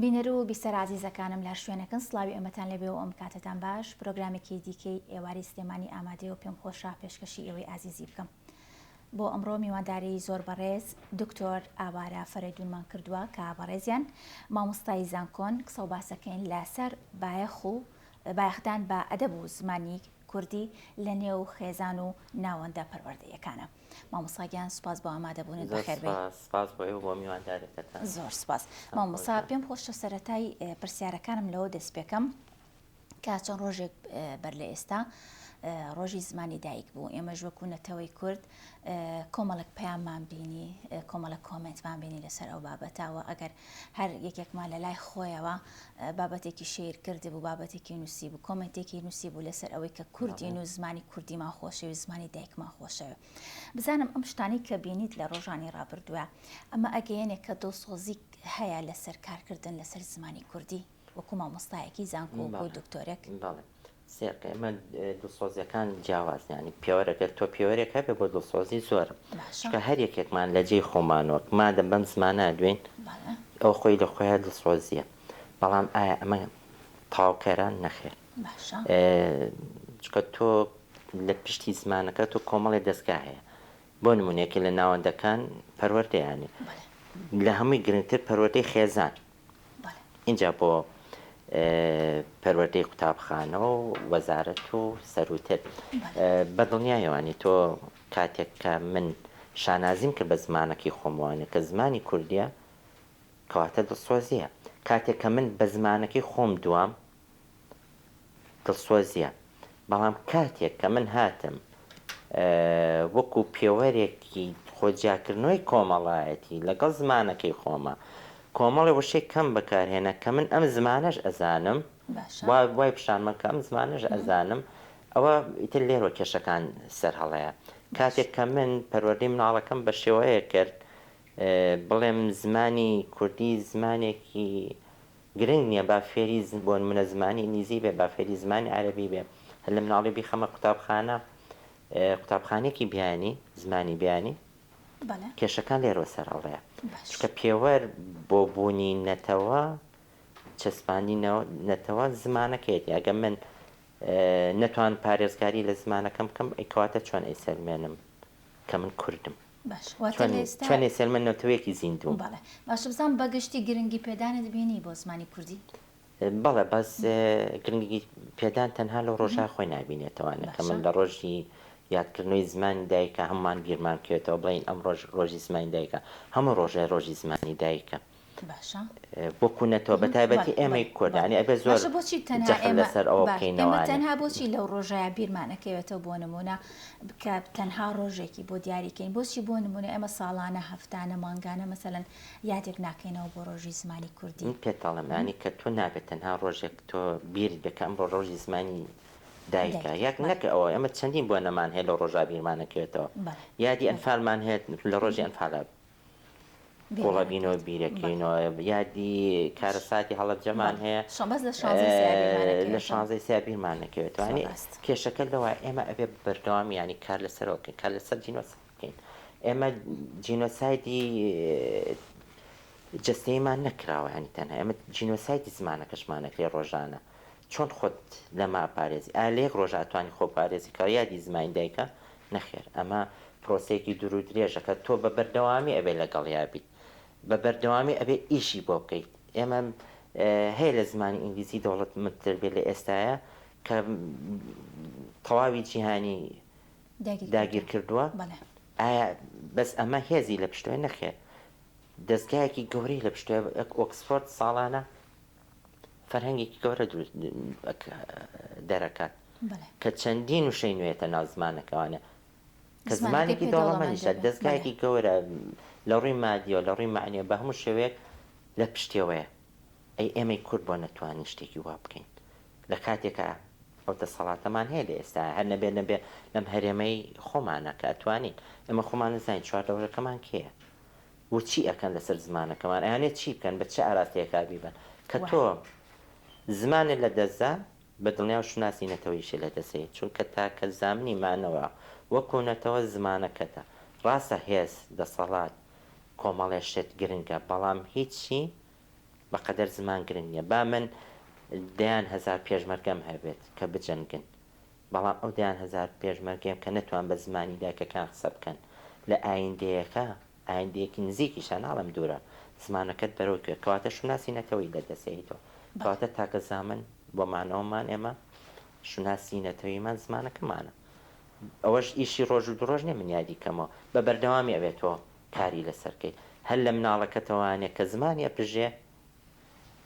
بینەر و بیسەرە ئازیزەکانم لە هەر شوێنێکن سڵاوی ئێمەتان لێبێ و ئەم کاتەتان باش پرۆگرامێکی دیکەی ئێوارەی سلێمانی ئامادەیە و پێم خۆشە پێشکەشی ئێوەی ئازیزی بکەم بۆ ئەمڕۆ میوانداری زۆر بەڕێز دکتۆر ئاوارە فەرەیدونمان کردووە کە بەڕێزیان مامۆستای زانکۆن قسە و باسەکەین لەسەر بایەخ و بایەخدان بە ئەدەب و زمانی کوردی لە نێو خێزان و ناوەندە پەروەردەیەکانە. مامۆستا گیان سوپاس بۆ ئامادەبوونت زۆر بەخێر بێی. سوپاس سوپاس بۆ ئێوە بۆ میوانداریەکەتان. زۆر سوپاس مامۆستا پێم خۆشە سەرەتای پرسیارەکانم لەوە دەست پێکەم کە چەند ڕۆژێک بەر لە ئێستا ڕۆژی زمانی دایک بوو ئێمەش وەکو نەتەوەی کورد کۆمەڵک پەیاممان بینی کۆمەڵک کۆمێنتمان بینی لەسەر ئەو بابەتەوە ئەگەر هەر یەکێکمان لە لای خۆیەوە بابەتێکی share کردبوو بابەتێکی نووسی بوو کۆمنتێکی نووسی بوو لەسەر ئەوەی کە کوردین و زمانی کوردیمان خۆشەوێ زمانی دایکمان خۆشەوێ بزانم ئەم شتانەی کە بینیت لە ڕۆژانی ڕابردووە ئەمە ئەگەیەنێ کە دڵسۆزی هەیە لەسەر کارکردن لەسەر زمانی کوردی وەکو مامۆستایەکی زانکۆ وەکو دکتۆرێک؟ بەڵێ سێرکە ئێمە دڵسۆزیەکان جیاوازن یانی پێوەر ئەگەر تۆ پێوەرێک هەبێ بۆ دڵسۆزی زۆرە چونکە هەر یەکێکمان لە جێی خۆمان وەک مادەم بەم زمانە دوێین ئەو خۆی لە خۆیان دڵسۆزیە بەڵام ئایا ئەمە تەواوکەرە نەخێر چونکە تۆ لە پشتی زمانەکە تۆ کۆمەڵی دەستگا هەیە بۆ نمونەیەکە لە ناوەندەکان پەروەردەیانی لە هەمووی گرنگتر پەروەردەی خێزان ئینجا بۆ پەروەردەی قوتابخانە و وەزارەت و سەرووتر. بە دڵنیایەوانی تۆ کاتێک کە من شانازیم کرد بە زمانەکەی خۆمەوە کە زمانی کوردیە کەواتە دڵسۆزیە. کاتێک کە من بە زمانەکەی خۆم دوام دڵسۆزیە بەڵام کاتێک کە من هاتم وەکو پێوەرێکی خۆ جیاکردنەوەی کۆمەڵایەتی لەگەڵ زمانەکەی خۆما کۆمەڵێ وشەی کەم بەکارهێنا کە من ئەم زمانەش ئەزانم وای پیشانمە کە ئەم زمانەش ئەزانم ئەوە ئیتر لێرەوە کێشەکان سەرهەڵەیە کاتێک کە من پەروەردەی مناڵەکەم بە شێوەیە کرد بڵێم زمانی کوردی زمانێکی گرنگ نیە با فێری بۆنمونە زمانی ئینگلیزی بێ با فێری زمانی عەرەبی بێ هەر لە مناڵی بیخەمە قوتابخانە قوتابخانەیەکی بیانی زمانی بیانی کێشەکان لێرەوە سەرهەڵەیە چونکە پێوەر بۆ بوونی نەتەوە چەسپاندنی نەتەوە زمانەکەیەتی ئەگە من نەتوان پارێزگاری لە زمانەکەم بکەم ئەی کەواتە چۆن ئەیسەلمێنم کە من کوردم باش واتە لە ئێستا چۆن ئەیسەلمێنم نەتەوەیەکی زیندووم؟ بەڵێ باشە بزانم بە گشتی گرنگی پێدانت بینی بۆ زمانی کوردی؟ بەڵێ بەس گرنگی پێدان تەنها لەو ڕۆژە خۆی نابینێتەوانە کە من لە ڕۆژی یادکردنەوەی زمانی دایکە هەمومان بیرمان بکەوێتەوە بڵێین ئەم ڕۆژ ڕۆژی زمانی دایکە هەموو ڕۆژێ ڕۆژی زمانی دایکە باشە. وەکو نەتەوە بە تایبەتی ئێمەی کورد یانی ئەبێ زۆر باشە بۆچی تەنها جەخت ئێمە لەسەر ئەوە باش ئێمە بکەینەوە تەنها بۆچی لەو ڕۆژەیە بیرمان ئەکەوێتەوە بۆ نمونە کە تەنها ڕۆژێکی بۆ دیاری کەین بۆچی بۆ نمونە ئێمە ساڵانە هەفتانە مانگانە مەسەلەن یادێک ناکەینەوە بۆ ڕۆژی زمانی کوردی؟ من پێت دەڵێم یانی کە تۆ نابێت تەنها ڕۆژێک تۆ بیرت بێ کە ئەمڕۆ ڕۆژی زمانی دایکە دایکە یاک بەڵێ نەک ئەوە ئێمە چەندین بۆنەمان هەیە لەو ڕۆژا بیرمان ئەکەوێتەوە بەڵێ یادی بەڵێ ئەنفالمان هەیە لە ڕۆژی ئەنفالا قوڵەبینەوە بیرەکەینەوە یادی کارەساتی هەڵەبجەمان هەیە لە شانزەی سیا بیرمان نەکەوێتەوە کێشەکە لەوە ئێمە ئەبێ بەردەوام ینی کار لەسەرەوە بکەین کار لەسەر جینۆساید بکەین ئێمە جینۆسایدی جەستەیمان نەکراوە ینی تەنها ئێمە جینۆسایدی زمانەکەشمان نەکرێ ڕۆژانە چۆن خۆت لەمە ئەپارێزی؟ ئایا لە یەک ڕۆژا ئەتوانی خۆ بپارێزی کە یادی زمانی دایکە؟ نەخێر ئەمە پرۆسەیەکی دوور و درێژە کە تۆ بە بەردەوامی ئەبێ لەگەڵیا بیت بە بەردەوامی ئەبێ ئیشی بۆ بکەیت ئێمە هەیە لە زمانی ئینگلیزی دەوڵەتمەندتر بێت لە ئێستایا کە تەواوی جیهانی داگیر کردووە ئایا بەس ئەمە هێزی لە پشتەوەیە؟ نەخێر دەزگایەکی گەورەی لە پشتەوەیە وەک ئۆکسفۆرد ساڵانە فەرهەنگێکی گەورە دروست دەرەکات کە چەندین وشەی نوێتە ناو زمانەکەوانە کە زمانێکی دەوڵەمەندیشە دەزگایەکی گەورە لە ڕووی مادیەوە لە ڕووی مەعنیەوە بە هەموو شێوەیەک لە پشتێوەیە ئەی ئێمەی کورد بۆ نەتوانین شتێکی وا بکەین لە کاتێکا ئەو دەسەڵاتەمان هەیە لە ئێستا هەر نەبێ نەبێ لەم هەرێمەی خۆمانە کە ئەتوانین ئێمە خۆمان نزانین چواردەورەکەمان کێیە و چی ئەکەن لەسەر زمانەکەمان ئەیانێ چی بکەن بە چ ئاراستەیەکا بیبەن کە تۆ زمانت لە دەست دا بە دڵنیاو شوناسی نەتەوەیشت لە دەست دەیت چونکە تاکە زامنی مانەوە وەکو نەتەوە زمانەکەتە ڕاستە هێز دەسەڵات کۆمەڵێ شت گرنگە بەڵام هیچی. بەقەدەر زمان گرنگ نیە. با من دەیان هەزار پێشمەرگەم هەبێت کە بجەنگن، بەڵام ئەو دەیان هەزار پێشمەرگەیەم کە نەتوان بە زمانی دایکەکەیان قسە بکەن لە ئایندەیەکە، ئایندەیەکی نزیکیشە ناڵێم دوورە، زمانەکەت بەرەو کوێ؟ کەواتە شوناسی نەتەوەیی لەدەست ئەیەیتەوە. کەواتە تاکە زامن بۆ مانەوەمان ئێمە شوناسی نەتەوەییمان زمانەکەمانە. ئەوەش ئیشی ڕۆژ و دوو ڕۆژ نیە من یادی کەمەوە. بە بەردەوامی ئەبێ تۆ کاری لەسەر کەی. هەر لە مناڵەکەتەوانێ کە زمانی ئەپژێ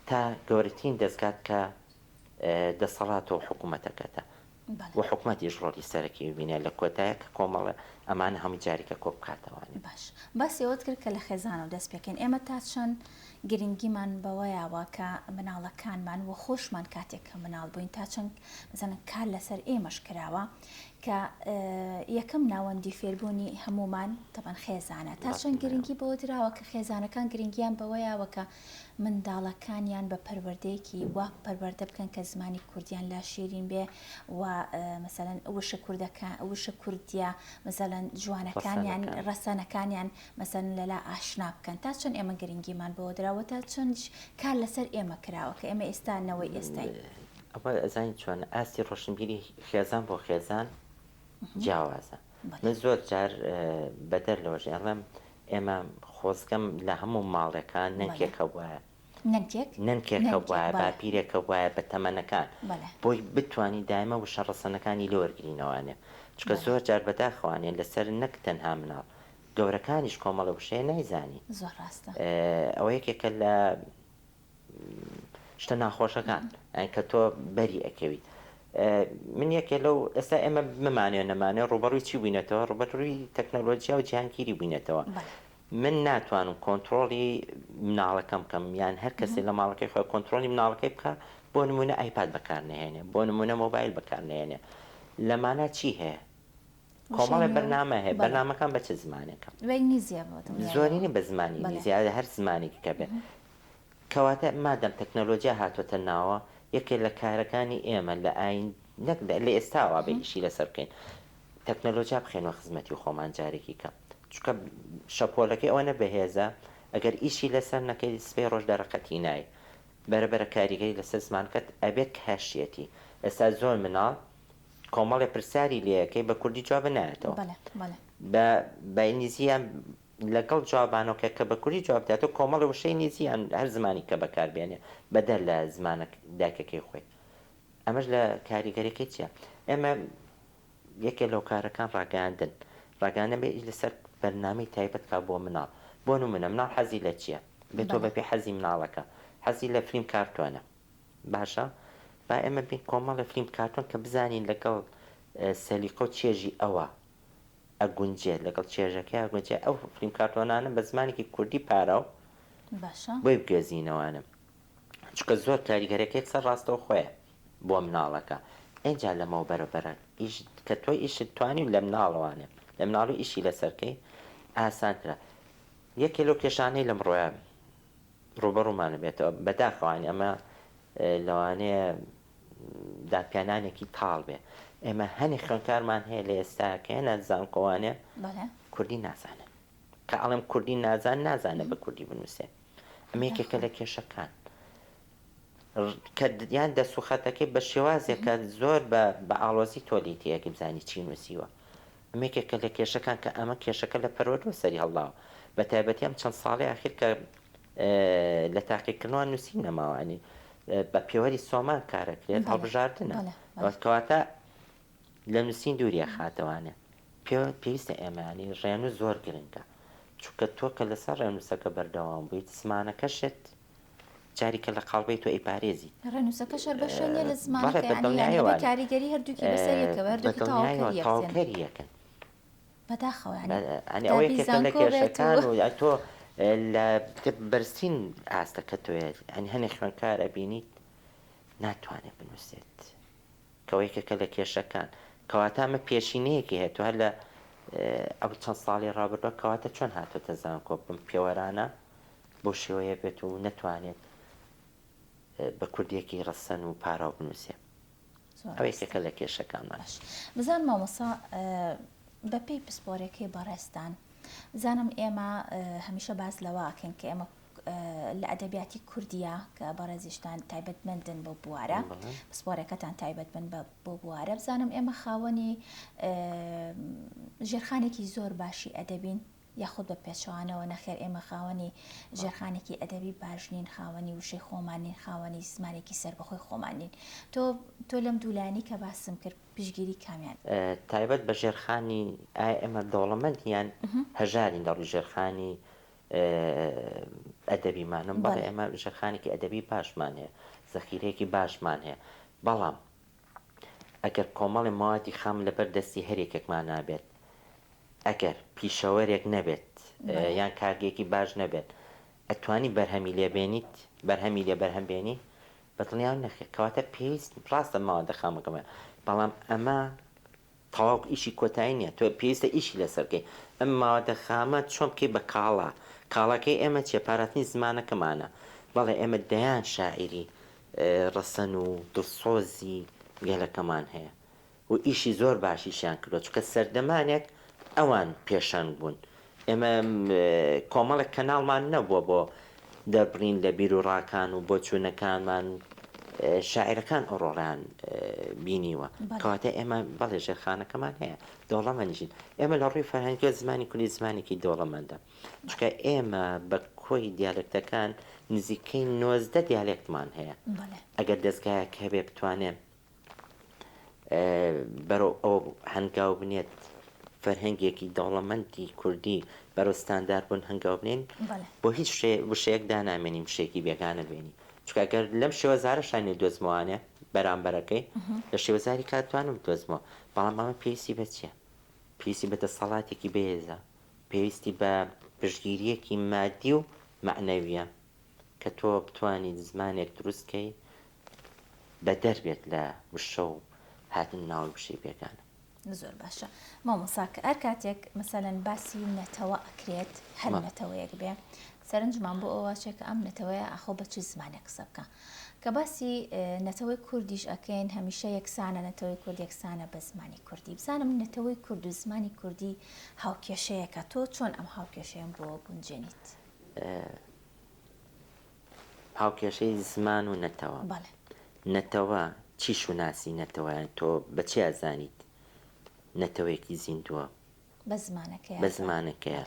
تا گەورەترین دەزگات کە دەسەڵات و حکومەتەکەتە و حکومەتیش ڕۆڵی سەرەکی ببینێ لە کۆتایە کە کۆمەڵە ئەمانە هەمووی جاریکە کۆ بکاتەوانێ. باش باسی ئەوەت کرد کە لە خێزانەوە دەست پێکەین ئێمە تا چەند گرنگیمان بەوەیاوە کە مناڵەکانمان و خۆشمان کاتێک کە مناڵ بووین تا چەند مەسەلەن کار لەسەر ئێمەش کراوە کە یەکەم ناوەندی فێربوونی هەموومان تەبەن خێزانە تا چەند گرنگی بەوە دراوە کە خێزانەکان گرنگیان بەوەیاوە کە منداڵەکانیان بە پەروەردەیەکی وا پەروەردە بکەن کە زمانی کوردیان لا شیرین بێ و مەسەلەن وشە کوردەکان وشە کوردیە مەسەلەن جوانەکانیان ڕەسەنەکانیان مەسەلەن لەلا ئاشنا بکەن تا چەند ئێمە گرنگیمان بەوە دراوە تا چەندیش کار لەسەر ئێمە کراوە کە ئێمە ئێستا نەوەی ئێستاین. ئەوە ئەزانی چۆنە ئاستی ڕۆشنبیری خێزان بۆ خێزان جیاوازە من زۆر جار بەدەر لەوەش ئەڵێم ئێمە خۆزگەم لە هەموو ماڵێکان نەنکێک هەبوایە نەنکێک نەنکێک هەبوایە باپیرێک هەبوایە بە تەمەنەکان بۆی بتوانی دایمە وشە ڕەسەنەکانی لێ وەرگرینەوانێ چونکە زۆر جار بەداخەوانێ لەسەر نەک تەنها مناڵ گەورەکانیش کۆمەڵە وشەیە نایزانی زۆر ڕاستە ئەوە یەکێکە لە شتە ناخۆشەکان کە تۆ بەری ئەکەویت من یەکێ لەو ئێستا ئێمە بمانێ نەمانێ ڕوبەڕووی چی بووینەتەوە ڕوبەرووی تەکنەلۆجیا و جیهانگیری بووینەتەوە من ناتوانم کۆنتترۆلی مناڵەکەم کەم یان هەر کەسێک لە ماڵەکەی خۆی کۆنتترۆلی مناڵەکەی بکە بۆ نمونە ئایپاد بەکارنەهێنێ بۆ نمونە مۆبایل بەکارنەهێنێ لەمانە چی هەیە کۆمەڵێ بەرنامە هەیە بەرنامەکان بە چ زمانێکە؟ زۆرینە بە زمانی ئینگلیزی هەر زمانێکی کە بێ کەواتە مادەم تەکنەلۆجیا هاتۆتە ناوە یەکێ لە کارەکانی ئێمە لە ئاین نەک لە ئێستاوە بێ ئیشی لەسەر بکەین تەکنەلۆجیا بخێنەوە خزمەتی خۆمان جارێکی کە چونکە شەپۆلەکەی ئەوەنە بەهێزە ئەگەر ئیشی لەسەر نەکەی سبەی ڕۆژ دەرەقەتی نای بەرە بەرە کاریگەری لەسەر زمانەکەت ئەبێت کە هەشیەتی ئێستا زۆر مناڵ کۆمەڵێ پرسیاری لێ ئەکەی بە کوردی جوابە نایەتەوە بە بە ئینگلیزی یان لەگەڵ جوابانەوە کە بە کوردی جواب داتەوە کۆمەڵێ وشەی ئینگلیزی یان هەر زمانی کە بەکار بێنێ بەدەر لە زمانە دایکەکەی خۆی ئەمەش لە کاریگەریەکەی چییە ئێمە یەکێ لەو کارەکان ڕاگەیاندن ڕاگەیاندن بێ لەسەر بەرنامەی تایبەت کا بۆ مناڵ بۆ نمونە مناڵ حەزی لە چییە بێ تۆ بەپێ حەزی مناڵەکە حەزی لە فلیم کارتۆنە باشە با ئێمە بین کۆمەڵێ فلیم کارتۆن کە بزانین لەگەڵ سەلیقە و چێژی ئەوە ئەگونجێت لەگەڵ چێژەکەی ئەگونجێ ئەو فلیم کارتۆنانە بە زمانێکی کوردی پاراو باشە بۆی بگوێزینەوانە چونکە زۆر کاریگەرەکەی قسە ڕاستەوخۆیە بۆ مناڵەکە ئینجا لەمەوە بەرە بەرە ئیش کە تۆ ئیشت توانی لە مناڵەوانێ لە مناڵی ئیشی لەسەرکەی ئاسانترە یەکێ لەو کێشانەی لەمڕۆیە ڕووبەڕوومان بێتەوە بەداخەوە یانی ئەمە لەوانەیە دانپیانانێکی تاڵ بێ ئێمە هەنێ خوێنکارمان هەیە لە ئێستا کە هێنا زانکۆوانێ کوردی نازانن کە ئەڵێم کوردی نازان نازانە بە کوردی بنووسێ ئەمە یەکێکە لە کێشەکان کە یان دەست و خەتەکەی بە شێوازێکە زۆر بە بە ئاڵۆزی تۆ لێی تێئەگەی بزانی چی نووسیوە ئەمە یەکێکە لە کێشەکان کە ئەمە کێشەکە لە پەروەردەوە سەری هەڵداوە بە تایبەتی ئەم چەند ساڵەی ئاخیر کە لە تاقیکردنەوە نووسین نەماوە ینی بە پێوەری سۆمان کارەکرێت هەڵبژاردنە کەواتە لە نووسین دووری ئەخاتەوانێ پێویستە ئێمە ینی ڕێنووس زۆر گرنگە چونکە تۆ کە لەسەر ڕێنووسەکە بەردەوام بوویت زمانەکەشت جاری کە لە قاڵبەی تۆ ئەیپارێزیت. ڕێنووسەکەش هەر بەشە نیە لە زمانەکە یانی یانی ئەبێ کاریگەری هەردووکی بەسەر یەکەوە هەردووکی تەواوکەری یەکترن. تەواوکەری یەکن. بەداخەوە یانی یانی ئەوە یەکێکە لە کێشەکان و تۆ لە بەرزترین ئاستە کە تۆ یانی هەنێ خوێندکار ئەبینیت ناتوانێت بنووسێت. کەوە یەکێکە لە کێشەکان. کەواتە ئەمە پێشینەیەکی هەیە تۆ هەر لە ئەو چەند ساڵی ڕابردووە کەواتە چۆن هاتۆتە زانکۆ بەم پێوەرانە بەو شێوەیە بێت و نەتوانێت بە کوردیەکی ڕەسەن و پاراو بنووسێ ئەوە یەکێکە لە کێشەکانمان. باش بزان مامۆستا بەپێی پسپۆرێکەی بەڕێزتان بزانم ئێمە هەمیشە باس لەوە ئەکەین کە ئێمە. لە ئەدەبیاتی کوردیە کە بەڕێزیشتان تایبەتمەندن بەو بوارە پسپۆرەکەتان تایبەتمەند بە بۆ بوارە بزانم ئێمە خاوەنی ژێرخانێکی زۆر باشی ئەدەبین یاخود بە پێچەوانەوە نەخێر ئێمە خاوەنی ژێرخانێکی ئەدەبی باش نین خاوەنی وشەی خۆمان نین خاوەنی زمانێکی سەربەخۆی خۆمان نین تۆ تۆ لەم دوولایەنی کە باسم کرد پشتگیری کامیان؟ تایبەت بە ژێرخانی ئایا ئێمە دەوڵەمەند یان هەژارین لە ڕووی ژێرخانی ئەدەبیمانم بەڵێ ئێمە ژێرخانێکی ئەدەبی باشمان هەیە زەخیرەیەکی باشمان هەیە بەڵام ئەگەر کۆمەڵی مەوادی خام لەبەر دەستی هەر یەکێکمان نابێت ئەگەر پیشەوەرێک نەبێت یان کارگەیەکی باش نەبێت ئەتوانی بەرهەمی لێ بێنیت بەرهەمی لێ بەرهەم بێنی بە دڵنیاوە نەخێر کەواتە پێویست ڕاستە مەوادە خامەکەم هەیە بەڵام ئەمە تەواو ئیشی کۆتایی نییە تۆ پێویستە ئیشی لەسەر بکەی ئەم مەوادە خامە چۆن بکەی بە کاڵا کاڵاکەی ئێمە چیە پاراستنی زمانەکەمانە بەڵێ ئێمە دەیان شاعیری ڕەسەن و دڵسۆزی گەلەکەمان هەیە و ئیشی زۆر باشیشیان کردوە چونکە سەردەمانێک ئەوان پێشەنگ بوون ئێمە کۆمەڵێک کەناڵمان نەبووە بۆ دەربڕین لە بیروڕاکان و بۆچوونەکانمان شاعیرەکان ئەو ڕۆڵیان بینیوە کەواتە ئێمە بەڵێ ژێرخانەکەمان هەیە دەوڵەمەندیشین ئێمە لە ڕووی فەرهەنگیەوە زمانی کوردی زمانێکی دەوڵەمەندە چونکە ئێمە بە کۆی دیالێکتەکان نزیکەی 19 دیالێکتمان هەیە ئەگەر دەستگایەک هەبێ بتوانێ بەرەو ئەوە هەنگاو بنێت فەرهەنگێکی دەوڵەمەندی کوردی بەرەو ستاندار بوون هەنگاو بنێن بۆ هیچ وشەیەک دانامێنین وشەیەکی بێگانە بێنی چونکە گەر لەم شێوەزارەشا نەیدۆزمەوانێ بەرامبەرەکەی لە شێوەزاری کات توانم بدۆزمەوە بەڵام ئەمە پێویستی بە چییە پێویستی بە دەسەڵاتێکی بەهێزە پێویستی بە پشتگیرییەکی مادی و مەعنەویە کە تۆ بتوانیت زمانێک دروست کەی بەدەر بێت لە وشە و هاتن ناوەی وشەی بێگانە. زۆر باشە مامۆستا کە هەر کاتێک مەسەلەن باسی نەتەوە ئەکرێت هەر نەتەوەیەک بێ سەرنجمان بۆ ئەوە چێ کە ئەم نەتەوەیە ئاخۆ بە چ زمانێک قسە بکە کە باسی نەتەوەی کوردیش ئەکەین هەمیشە یەکسانە نەتەوەی کورد یەکسانە بە زمانی کوردی بزانم نەتەوەی کورد و زمانی کوردی هاوکێشەیەکە تۆ چۆن ئەم هاوکێشەیەم بۆ گونجێنیت؟ هاوکێشەی زمان و نەتەوە. بەڵێ. نەتەوە چی شوناسی نەتەوە یان تۆ بە چی ئەزانیت نەتەوەیەکی زیندووە؟ بە زمانەکەیە. بە زمانەکەیە.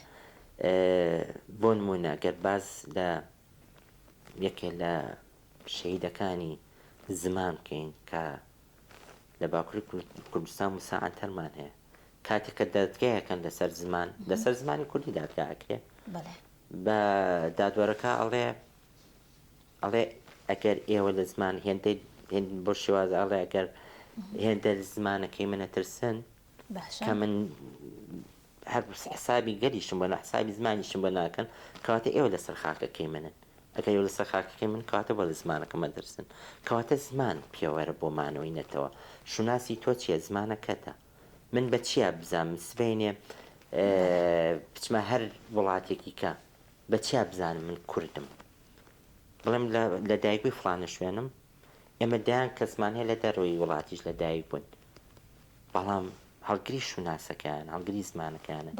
بۆ نموونە گەر باس لە یەکێ لە شەهیدەکانی زمان بکەین کە لە باکوری کوردستان موسا عەنتەرمان هەیە کاتێک کە دادگایەکەن لەسەر زمان لەسەر زمانی کوردی دادگا ئەکرێ بەڵێ. بە دادوەرەکە ئەڵێ ئەڵێ ئەگەر ئێوە لە زمان هێندەی بۆ شێواز ئەڵێ ئەگەر هێندە لە زمانەکەی منە ترسن کە من هەر حسابی گەلیشم بۆ حسابی زمانیشم بۆ ناکەن کەواتە ئێوە لەسەر خاکەکەی منن ئەگەر ئێوە لەسەر خاکەکەی من کەواتە بۆ لە زمانەکە مەدرسن کەواتە زمان پێوەرە بۆ مانەوەی نەتەوە شوناسی تۆ چییە زمانەکەتە من بە چیا بزانم سبەینێ بچمە هەر وڵاتێکی کە بە چیا بزانم من کوردم بڵێم لە دایکبووی فڵانە شوێنم ئێمە دەیان کەسمان هەیە لە دەرەوەی وڵاتیش لە دایک بوون بەڵام هەڵگری شوناسەکەیان هەڵگری زمانەکەیانن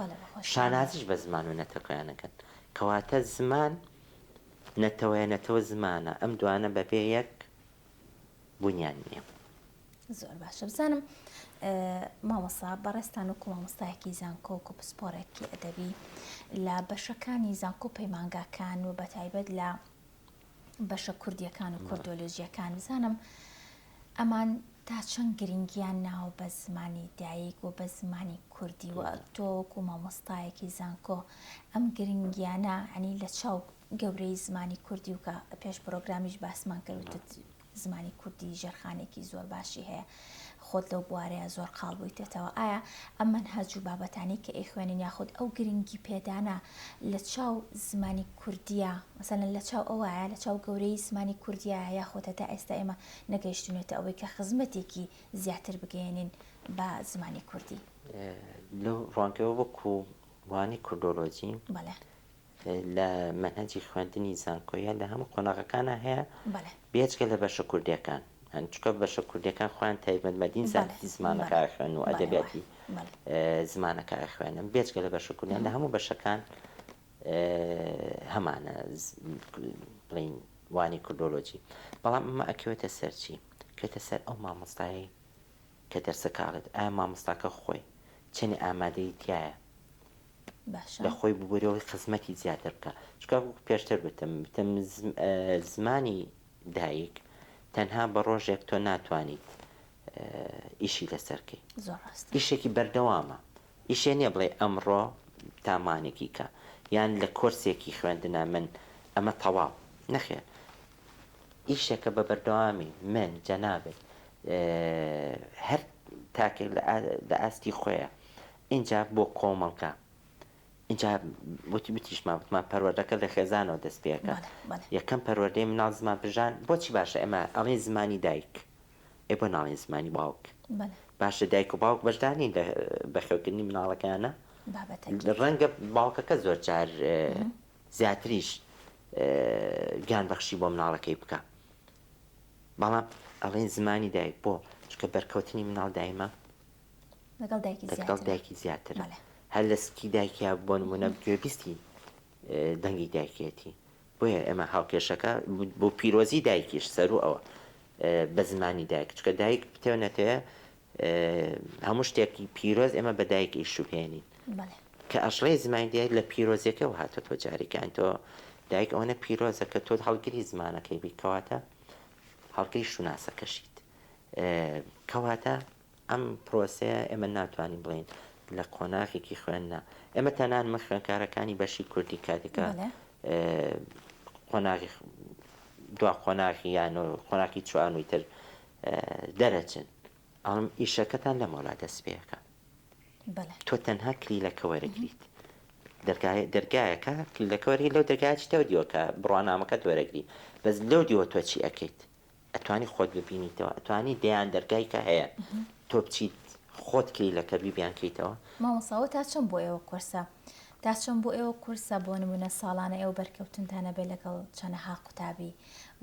شانازیش بە زمان و نەتەوەکەیانەکەن کەواتە زمان نەتەوەیە نەتەوە زمانە ئەم دوانە بەبێ یەک بونیان نیە. زۆر باشە بزانم مامۆستا بەڕێزتان وەکو مامۆستایەکی زانکۆ وەکو پسپۆڕێکی ئەدەبی لە بەشەکانی زانکۆ پەیمانگاکان و بەتایبەت لە بەشە کوردیەکان و کوردۆلۆژیەکان بزانم ئەمان تا چەند گرنگیان ناوە بە زمانی دایک و بە زمانی کوردی و تۆ وەکو مامۆستایەکی زانکۆ ئەم گرنگیانە ئەنی لە چاو گەورەی زمانی کوردی و کە پێش پرۆگرامیش باسمان کرد وتت زمانی کوردی ژێرخانێکی زۆر باشی هەیە خۆت لەو بوارەیە زۆر قاڵ بوویتەتەوە ئایا ئەم مەنهەج و بابەتانەی کە ئەیخوێنین یاخود ئەو گرنگی پێدانە لە چاو زمانی کوردیە مەسەلەن لە چاو ئەوایە لە چاو گەورەی زمانی کوردیە یاخود هەتا ئێستا ئێمە نەگەیشتونێتە ئەوەی کە خزمەتێکی زیاتر بگەیەنین بە زمانی کوردی؟ لەو ڕوانگەوە وەکو وانەی کوردۆلۆجی بەڵێ. لە مەنهەجی خوێندنی زانکۆیە لە هەموو قۆناغەکانا هەیە بێجگە لە بەشە کوردیەکان چونکە بەشە کوردیەکان خۆیان تایبەتمەندین زانستی زمانەکە ئەخوێن و ئەدەبیاتی زمانەکە ئەخوێنن بێجگە لە بەشە کوردیان لە هەموو بەشەکان. هەمانە بڵین وانەی کوردۆلۆجی بەڵام ئەمە ئەکەوێتە سەر چی؟ کەوێتە سەر ئەو مامۆستایەی کە دەرسەکە ئەڵێت ئایا مامۆستاکە خۆی چەنێ ئامادەیی تیایە باشە لە خۆی ببورەوەی خزمەتی زیاتر بکە چونکە وەکو پێشتر وتم وتم زمانی دایک تەنها بە ڕۆژێک تۆ ناتوانیت ئیشی لەسەر کەی زۆر ڕاستە ئیشێکی بەردەوامە ئیشێ نیە بڵێی ئەمڕۆ تا مانێکی کە یان لە کۆرسێکی خوێندنا من ئەمە تەواو نەخێر ئیشێکە بە بەردەوامی من جەنابت هەر تاکێک لە ئاستی خۆیە ئینجا بۆ کۆمەڵگا ئینجا وتی وتیشمان وتمان پەروەردەکە لە خێزانەوە دەست پێکە یەکەم پەروەردەی مناڵ زمان پژان بۆچی باشە ئێمە ئەڵێن زمانی دایک ئێ بۆ ناڵێن زمانی باوک؟ باشە دایک و باوک بەشدار نین لە بەخێوکردنی مناڵەکەیانە؟ ڕەنگە باوکەکە زۆر جار زیاتریش گیان بەخشی بۆ مناڵەکەی بکە بەڵام ئەڵێن زمانی دایک بۆ چکە بەرکەوتنی مناڵ دایمە لەگەڵ دایکی زیاتر هەر لە سکی دایکیا بۆ نمونە گوێبیستی دەنگی دایکێتی بۆیە ئێمە هاوکێشەکە بۆ پیرۆزی دایکیش سەروو ئەوە بە زمانی دایک چونکە دایک بتەوێ نەتەوێ هەموو شتێکی پیرۆز ئێمە بە دایک ئیشوبهێنین کە ئەشڵێ زمانی دایک لە پیرۆزیەکەوە هاتۆتەوە جارێکیان تۆ دایک ئەوەنە پیرۆزە کە تۆ هەڵگری زمانەکەی بی کەواتە هەڵگری شوناسەکەشیت کەواتە ئەم پرۆسەیە ئێمە ناتوانین بڵێین لە قۆناغێکی خوێندنا ئێمە تەنان من خوێندکارەکانی بەشی کوردی کاتێکە قۆناغی دوا قۆناغی یان و قۆناغی چوانوی تر دەرەچن ئەڵم ئیشەکەتان لە مۆلا دەست پێەکە تۆ تەنها کلیلەکە وەرەگریت دەرگایەکە کلیلەکە وەرگری لەو دەرگایە چیتەوە دیوەکە بڕوانامەکەت وەرەگری بەس لەو دیوە تۆ چی ئەکەیت ئەتوانی خۆت ببینیتەوە ئەتوانی دەیان دەرگای کە هەیە تۆ بچیت خۆت کلیلەکە بی بیان کەیتەوە. مامۆستا ئەوە تا چەند بۆ ئێوە قورسە؟ تا چەند بۆ ئێوە قورسە بۆ نمونە ساڵانە ئێوە بەرکەوتنتان ئەبێ لەگەڵ چەنەها قوتابی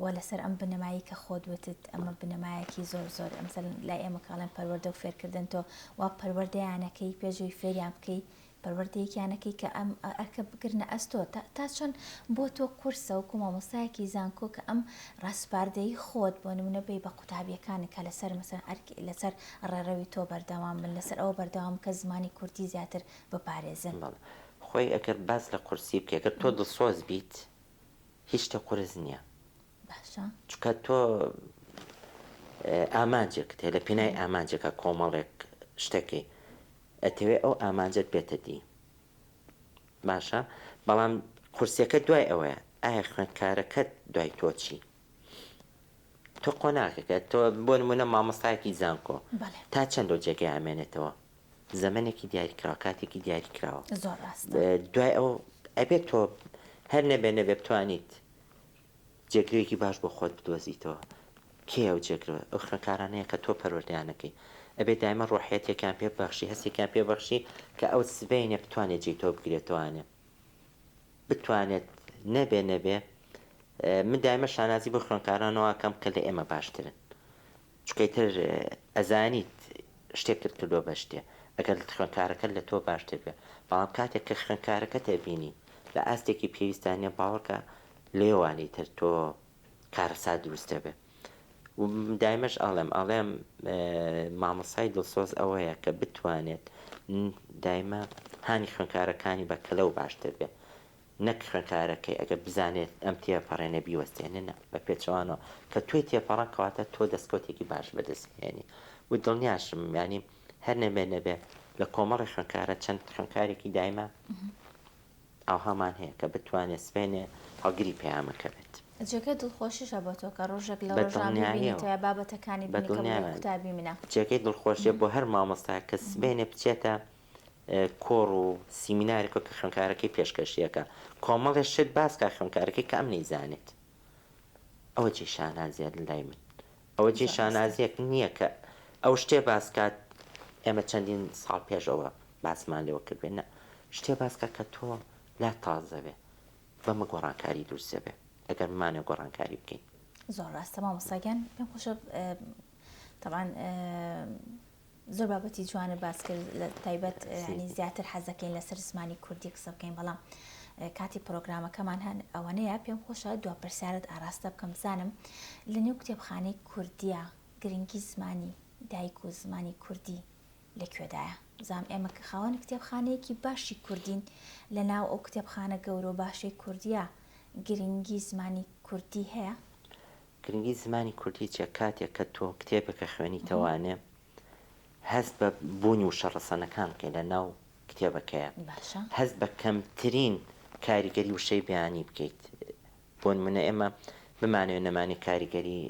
و لەسەر ئەم بنەمایی کە خۆت وتت ئەمە بنەمایەکی زۆر زۆر ئەمسەر لای ئێمە کاڵێن پەروەردە و فێرکردن تۆ وا پەروەردەیانەکەی پێشەوەی فێریان بکەی پەروەردەیەکیان ئەکەی کە ئەم ئەرکە بگرنە ئەستۆ تا چەند بۆ تۆ قورسە وەکو مامۆستایەکی زانکۆ کە ئەم ڕاسپاردەی خۆت بۆ نمونە بی بە قوتابیەکان کە لەسەر مەسەن ئەرک لەسەر ڕێڕەوی تۆ بەردەوام بن لەسەر ئەوە بەردەوام کە زمانی کوردی زیاتر بپارێزن. بەڵێ خۆی ئەگەر باس لە قورسی بکەی ئەگەر تۆ دڵسۆز بیت هیچ شتێک قورس نییە باشە. چونکە تۆ ئامانجێکت هەیە لە پێناوی ئامانجێکا کۆمەڵێک شتەکەی ئەتەوێ ئەو ئامانجەت بێتە دی باشە بەڵام قورسیەکە دوای ئەوەیە ئایا خوێندکارەکەت دوای تۆ چی تۆ قۆناغێکە تۆ بۆ نمونە مامۆستایەکی زانکۆ تا چەند لەو جێگەی ئامێنێتەوە زەمەنێکی دیاریکراوە کاتێکی دیاریکراوە زۆر ڕاستە دوای ئەو ئەبێت تۆ هەر نەبێ نەبێ بتوانیت جێگرێکی باش بۆ خۆت بدۆزیتەوە. کێیە ئەو جێگرەوە؟ ئەو خوێندکارانەیە کە تۆ پەروەردەیان ئەکەی. ئەبێ دایمە ڕۆحیەتێکیان پێ ببەخشی، هەستێکیان پێ ببەخشی کە ئەو سبەینێ بتوانێت جێی تۆ بگرێتەوانێ. بتوانێت نەبێ نەبێ من دایمە شانازی بۆ خوێندکارانەوە ئەکەم کە لە ئێمە باشترن. چونکە ئیتر ئەزانیت شتێکت کردووە بە شتێ ئەگەر خوێندکارەکەت لە تۆ باشتر بێ بەڵام کاتێک کە خوێندکارەکەت ئەبینی لە ئاستێکی پێویستا نیە باوەڕکە لێوان ئیتر تۆ کارەسات دروست دەبێ و دایمەش ئەڵێم ئەڵێم مامۆستای دڵسۆز ئەوەیە کە بتوانێت دایمە هانی خوێندکارەکانی بە کەلەو باشتر بێ نەک خوێندکارەکەی ئەگەر بزانێت ئەم تێپەڕێنە بیوەستێنێ نا بە پێچەوانەوە کە تۆی تێپەڕان کەواتە تۆ دەستکەوتێکی باش بەدەست هێنی و دڵنیاشم یانی هەر نەبێ نەبێ لە کۆمەڵی خوێندکارە چەند خوێندکارێکی دایمە ئاوهامان هەیە کە بتوانێت سبەینێ هەڵگری پەیامەکە بێت. جێگەی دڵخۆشیشە بۆ تۆ کە ڕۆژێک لە ڕۆژان ببینیتەوە بابەتەکانی بینی کە بڵێی قوتابی منە. جێگەی دڵخۆشیە بۆ هەر مامۆستایەک کە سبەینێ بچێتە کۆڕ و سیمینارێکەوە کە خوێندکارەکەی پێشکەشی ئەکا کۆمەڵێ شت باس کا خوێندکارەکەی کە ئەم نەیزانێت ئەوە جێی شانازیە لای من ئەوە جێی شانازیەک نییە کە ئەو شتێ باس کات ئێمە چەندین ساڵ پێش ئەوە باسمان لێوە کردبێ نا شتێ باس کا کە تۆ لا تازە بێ بەمە گۆڕانکاری دروست دەبێ ئەگەر بمانەوێ گۆڕانکاری بکەین. زۆر ڕاستە مامۆستا گیان پێم خۆشە تەبعەن زۆر بابەتی جوانت باس کرد لە تایبەت ینی زیاتر حەزەکەین لەسەر زمانی کوردی قسە بکەین بەڵام. کاتی پرۆگرامەکەمان هەن ئەوەنەیە پێم خۆشە دوا پرسیارت ئاراستە بکەم بزانم لە نێو کتێبخانەی کوردیە گرنگی زمانی دایک و زمانی کوردی لە کوێدایە؟ بزانم ئێمە کە خاوەنی کتێبخانەیەکی باشی کوردین لە ناو ئەو کتێبخانە گەورە و باشەی کوردیە گرنگی زمانی کوردی هەیە؟ گرنگی زمانی کوردی چیە؟ کاتێک کە تۆ کتێبێک ئەخوێنیتەوانێ هەست بە بوونی وشە ڕەسەنەکان بکەی لە ناو کتێبەکەیا باشە. هەست بە کەمترین کاریگەری وشەی بیانی بکەیت بۆ نمونە ئێمە بمانەوێ نەمانێ کاریگەری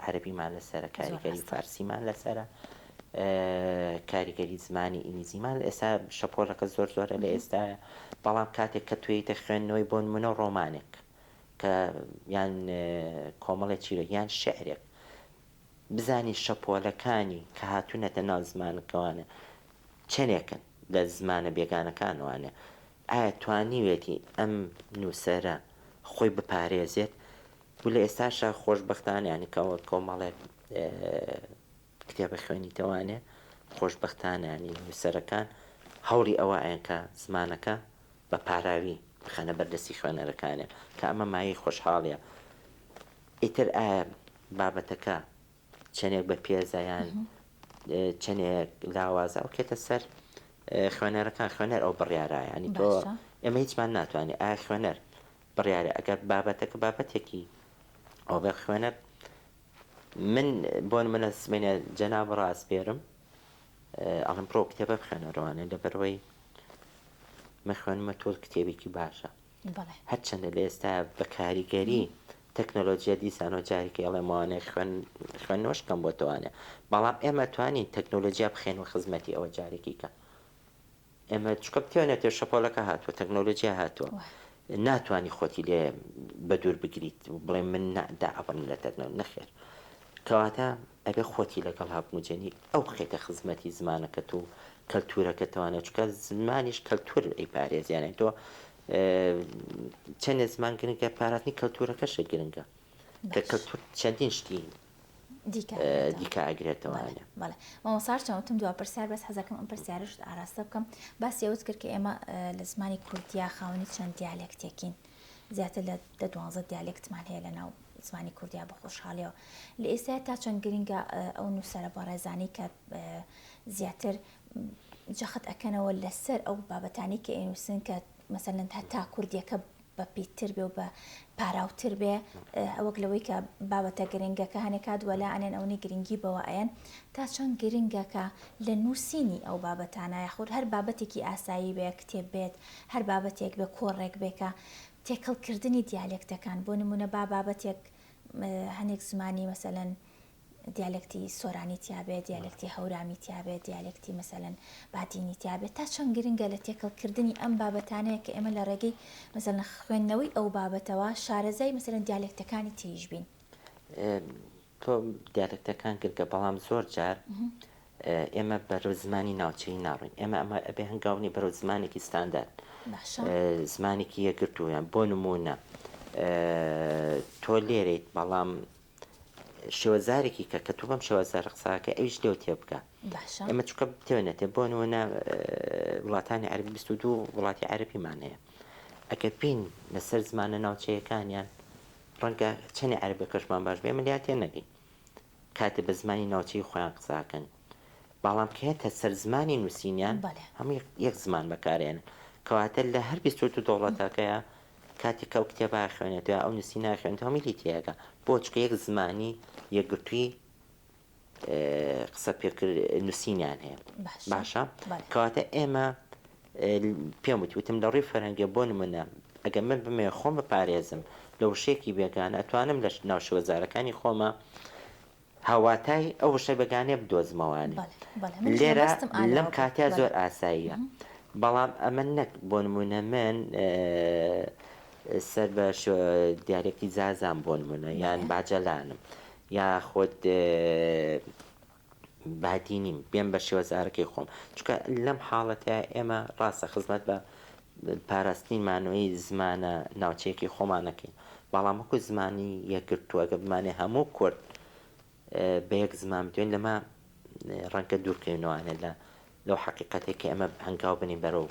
عەرەبیمان لەسەرە زۆر کاریگەری ڕاستە. فارسیمان لەسەرە کاریگەری زمانی ئینگلیزیمان ئێستا شەپۆلەکە زۆر زۆرە لە ئێستایا بەڵام کاتێک کە توێیتە خوێندنەوەی بۆ نمونە ڕۆمانێک کە یان کۆمەڵێ چیرۆک یان شیعرێک بزانی شەپۆلەکانی کە هاتوونەتە ناو زمانەکەوانە چەنێکن لە زمانە بێگانەکانەوانە ئایا توانیوێتی ئەم نووسەرە خۆی بپارێزێت و لە ئێستاشا خۆشبەختانە یانی کە کۆمەڵێک کتێبە خوێنیتەوانێ خۆشبەختانە یانی نووسەرەکان هەوڵی ئەوە ئەیەن کە زمانەکە بە پاراوی بخەنە بەردەستی خوێنەرەکانیان کە ئەمە مایەی خۆشحاڵیە ئیتر ئایا بابەتەکە چەنێک بە پێزە یان چەنێک لاوازە ئەو کێتە سەر خوێنەرەکان خوێنەر ئەو بڕیارە ینی تۆ ئێمە هیچمان ناتوانێت ئایا خوێنەر بڕیارە ئەگەر بابەتەکە بابەتێکی ئەو بێ خوێنەر من بۆن منە سمێنە جەناب ڕاستپێرم ئەڵم پرۆ کتێبە بخوێنەرەوانێ لەبەرەوەی من خوێنمە تۆ کتێبێکی باشە هەرچەندە لە ئێستا بە کاریگەری تەکنۆلۆجیە دیسانەوە جارێکی ئەڵێمەوانێ خوێن خوێندنەوەش کەم بۆتەوانێ بەڵام ئێمە توانین تەکنۆلۆجیا بخێنەوە خزمەتی ئەوە جارێکی کە ئێمە چکە بتوانێت شەپۆلەکە هاتووە تەکنۆلۆجیا هاتووە ناتوانانی خۆتی لێ بە دوور بگریت و بڵێ من دائەبڕم لە تەکنۆ نەخێر کەواتە ئەبێ خۆتی لەگەڵ هەبموجێنی ئەو بخەیتە خزمەتی زمانەکەت و کەلتورەکەتەوانێ چونکە زمانیش کەلتور ئەیپارێزێ یانی تۆ چەندێ زمان گرنگە پاراستنی کەلتورەکەشە گرنگە کە کەلتور چەندین شتی دیکە ئەگرێتەوە. بەڵێ مامۆستا چەند وتم دوا پرسیار بەس حەزەکەم ئەم پرسیارەشت ئاراستە بکەم باسی ئەوت کرد کە ئێمە لە زمانی کوردیا خاوەنی چەند دیالێکتێکین زیاتر لە دە دوانزە دیالێکتمان هەیە لە ناو زمانی کوردیا بە خۆشحاڵیەوە لە ئێستا تا چەند گرنگە ئەو نووسەرە بەڕێزانەی کە زیاتر جەخت ئەکەنەوە لەسەر ئەو بابەتانی کە ئەینووسن کە مەسەلەن هەتا کوردیەکە بە پیتتر بێ و بە پاراوتر بێ وەک لەوەی کە بابەتە گرنگەکە هەنێ کات وەلا ئەنێن ئەونەی گرنگی بەوە ئەیەن تا چەند گرنگە کە لە نووسینی ئەو بابەتانە یاخود هەر بابەتێکی ئاسایی بێ کتێب بێت هەر بابەتێک بێ کۆڕێک بێ کە تێکەڵکردنی دیالێکتەکان بۆ نمونە با بابەتێک هەنێک زمانی مەسەلەن دیالێکتی سۆرانی تیا بێت، دیالێکتی هەورامی تیا بێت، دیالێکتی مەسەلەن بادینی تیا بێت، تا چەند گرنگە لە تێکەڵکردنی ئەم بابەتانەیە کە ئێمە لە ڕێگەی مەسەلەن خوێندنەوەی ئەو بابەتەوە شارەزای مەسەلەن دیالێکتەکانی تریش بین. تۆ دیالێکتەکان گرنگە بەڵام زۆر جار ئێمە بەرەو زمانی ناوچەیی ناڕۆین ئێمە ئەمە ئەبێ هەنگاونی بەرەو زمانێکی ستاندارد باشە زمانێکی یەکگرتوویان بۆ نموونە تۆ لێرەیت بەڵام شێوەزارێکی کە کە تۆ بەم شێوەزارە قسە ئەکەی ئەویش لێو تێبگا باشە ئێمە چونکە تێ نەتێ بۆ نمونە وڵاتانی عەربی 22 وڵاتی عەربیمان هەیە ئەگەر بین لەسەر زمانە ناوچەیەکانیان ڕەنگە چەنێ عەربەکەشمان باش بێ ئێمە لێیان تێ نەگەین کاتێ بە زمانی ناوچەی خۆیان قسە ئەکەن بەڵام کە یەتە سەر زمانی نووسینیان بەڵێ هەموو یەک زمان بەکارێنن کەواتە لە هەر 22 دەوڵەتەکەیە کاتێک کە ئەو کتێبە ئەخوێنێتەوە یا ئەو نووسینە ئەخوێنێتەوە هەمووی لێی تێئەگا. بۆ؟ چونکە یەک زمانی یەکگرتووی قسە پێکرد نووسینیان هەیە. باشە باشە؟ بەڵێ. کەواتە ئێمە پێم وتی وتم لە ڕووی فەرهەنگیە بۆ نموونە ئەگەر من بمەوێ خۆم بپارێزم لە وشەیەکی بێگانە ئەتوانم لە ناو شێوەزارەکانی خۆما هاواتای ئەو وشە بێگانەیە بدۆزمەوانێ بەڵێ بەڵێ منیش لێرە مەبەستم لەم ئالەوە بوو کاتەیا بەڵێ زۆر ئاساییە بەڵام ئەمە نەک بۆ نموونە من سەر بە دیالێکتی زازام بۆ نموونە یان بەڵێ باجەلانم یاخود بادینیم بێم بە شێوەزارەکەی خۆم چونکە لەم حاڵەتەیا ئێمە ڕاستە خزمەت بە پاراستنی مانەوەی زمانە ناوچەیەکی خۆمان نەکەین بەڵام وەکو زمانی یەکگرتوو ئەگەر بمانێ هەموو کورد بە یەک زمان بدوێن لەمە ڕەنگە دوورکەوینەوانێ لە لەو حەقیقەتێک کە ئێمە هەنگاو بنین بەرەو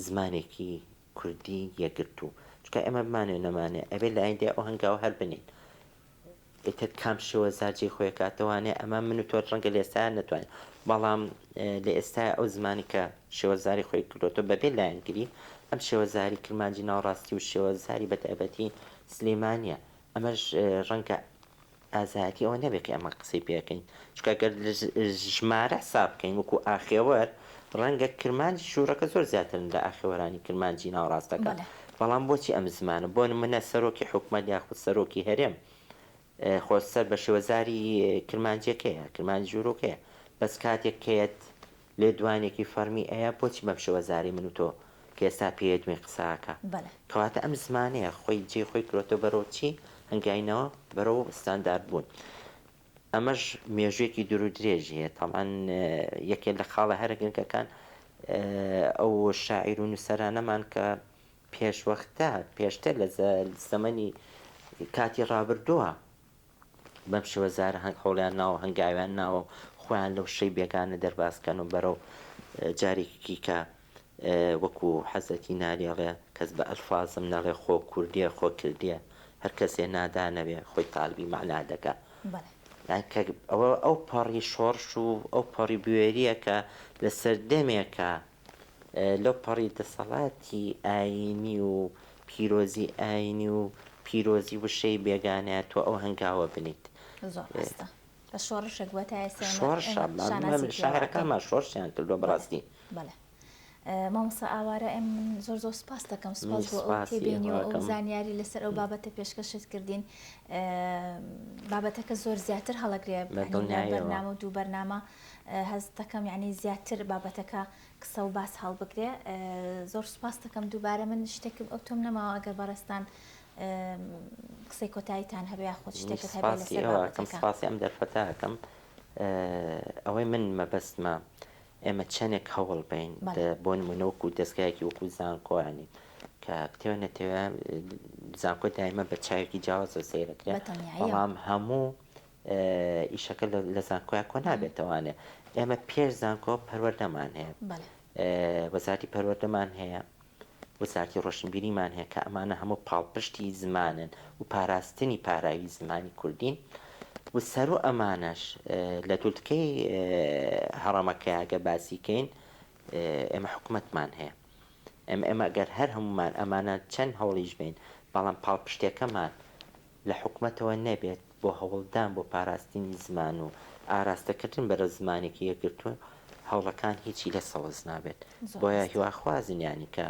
زمانێکی. کوردی یەکگرتوو چونکە ئێمە بمانەوێ نەمانەوێ ئەبێ لە ئایندەیا ئەو هەنگاوە هەر بنێین ئیتر کام شێوەزار جێی خۆی ئەکاتەوانێ ئەمە من و تۆ ڕەنگە لە ئێستایا نەتوانین بەڵام لە ئێستایا ئەو زمانی کە شێوەزاری خۆی کردۆتەوە بەبێ لایەنگری ئەم شێوەزاری کرمانجی ناوەڕاستی و شێوەزاری بەتایبەتی سلێمانیە ئەمەش ڕەنگە ئازایەتی ئەوە نەبێت کە ئێمە قسەی پێ ئەکەین چونکە گەر ژمارە حساب بکەین وەکو ئاخێوەر ڕەنگە کرمانجی ژوورەکە زۆر زیاترن لە ئاخێوەرانی کرمانجی ناوەڕاستەکە بەڵام بۆچی ئەم زمانە بۆ نمونە سەرۆکی حکومەت یاخود سەرۆکی هەرێم خۆ سەر بە شێوەزاری کرمانجیەکەیە کرمانجی ژوورۆکەیە بەس کاتێک کەیەت لێدوانێکی فەڕمی ئەیا بۆچی بەم شێوەزارەی من و تۆ کە ئێستا پێی ئەدوێین قسە ئەکا؟ بەڵێ. کەواتە ئەم زمانەیە خۆی جێی خۆی کرۆتەوە بەرەو چی هەنگاینەوە؟ بەرەو ستاندارد بوون. ئەمەش مێژوویەکی دوور و درێژی هەیە. تەبعەن یەکێ لە خاڵە هەرە گرنگەکان ئەو شاعیر و نووسەرانەمان کە پێشوەختە پێشتر لە زەمەنی کاتی ڕابردووە بەم شێوەزارە هەوڵیان ناوە هەنگاویان ناوە و خۆیان لەو شەی بێگانە دەرباز کەن و بەرەو جارێکی کە وەکو حەزرەتی نالی ئەڵێ کەس بە ئەلفازم نەڵێ خۆ کوردیە خۆ کردیە هەر کەسێ نادانەوێ خۆی تالبی مەعنا دەکا یان کە ئەوە ئەو پەڕی شۆڕش و ئەو پەڕی بوێریە کە لە سەردەمێکە لەو پەڕی دەسەڵاتی ئایینی و پیرۆزی ئایینی و پیرۆزی وشەی بێگانەیە تۆ ئەو هەنگاوە بنیت. زۆر ڕاستە. بە شۆڕشێک بووە تا ئێستا ئێمە شۆڕشە ئێمە شانازی پێوە ئەکەین. شاعیرەکانمان شۆڕشیان کردووە بەڵێ بەڕاستی. بەڵێ. مامۆستا ئاوارە ئێم من زۆر زۆر سوپاست دەکەم سوپاس منیش بۆ ئەو سوپاسی تێبینی و ئێوە ئەو ئەکەم. زانیاری لەسەر ئەو بابەتە پێشکەشت کردین. بابەتەکە زۆر زیاتر هەڵەگرێ بە یانی لە دڵنیاییەوە. بەرنامە و دوو بەرنامە هەست دەکەم یانی زیاتر بابەتەکە قسە و باس هەڵبگرێ زۆر سوپاست دەکەم دووبارە من شتێکم ئەو تۆم نەماوە ئەگەر بەڕێزتان قسەی کۆتاییتان هەبێ یاخود منیش شتێکت هەبێ سپاسی لەسەر ئێوە ئەکەم بابەتەکە. سپاسی ئەم دەرفەتە ئەکەم ئەوەی من مەبەستمە ئێمە چەنێک هەوڵ بەین بەڵێ. بۆ نمونە وەکو دەزگایەکی وەکو زانکۆ ینی کە بتەوێ نەتەوێ زانکۆ دایمە بە چاوێکی جیاوازەوە سەیرەکرێ بە دڵنیاییەوە. بەڵام هەموو ئیشەکە لە زانکۆیا کۆ نابێتەوانێ ئێمە پێش زانکۆ پەروەردەمان هەیە وەزارەتی پەروەردەمان هەیە وەزارەتی ڕۆشنبیریمان هەیە کە ئەمانە هەموو پاڵپشتی زمانن و پاراستنی پاراوی زمانی کوردین و سەرو ئەمانەش لە دولتکەی هەڕەمەکەیا گەر باسی کەین ئێمە حکومەتمان هەیە ئێمە ئێمە گەر هەر هەموومان ئەمانە چەند هەوڵیش بین بەڵام پاڵپشتەکەمان لە حکومەتەوە نەبێت بۆ هەوڵدان بۆ پاراستنی زمان و ئاراستەکردن بەرەو زمانێکی یەکگرتوو، هەوڵەکان هیچی لێ سەوز نابێت. زۆر بۆیە ڕاستە. هیواخوازین یانی کە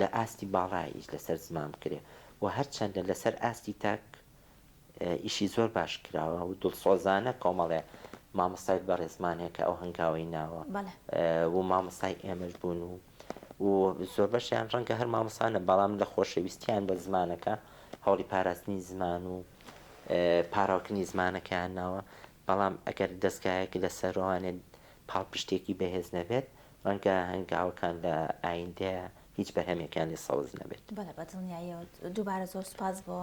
لە ئاستی باڵا ئیش لەسەر زمان بکرێ و هەرچەندە لەسەر ئاستی تاک ئیشی زۆر باش کراوە و دڵسۆزانە کۆمەڵێ مامۆستای بەڕێزمان هەیە کە ئەو هەنگاوەی ناوە بەڵێ. و مامۆستای ئێمەش بوون و و زۆربەشیان ڕەنگە هەر مامۆستا نە بەڵام لە خۆشەویستیان بە زمانەکە هەوڵی پاراستنی زمان و پاراوکردنی زمانەکەیان ناوە بەڵام ئەگەر دەزگایەک لە سەرۆانێ پاڵپشتێکی بەهێز نەبێت ڕەنگە هەنگاوەکان لە ئایندەیە هیچ بەرهەمێکیان لێ سەوز نەبێت. بەڵێ بە دڵنیاییەوە دووبارە زۆر سوپاس بۆ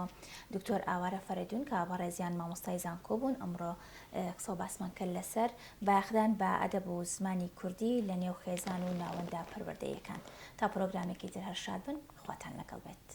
دکتۆر ئاوارە فەرەیدون کە بەڕێزیان مامۆستای زانکۆ بوون ئەمڕۆ قسە و باسمان کرد لەسەر بایەخدان بە ئەدەب و زمانی کوردی لە نێو خێزان و ناوەندە پەروەردەییەکان. تا پرۆگرامێکی تر هەر شاد بن، خواتان لەگەڵ بێت.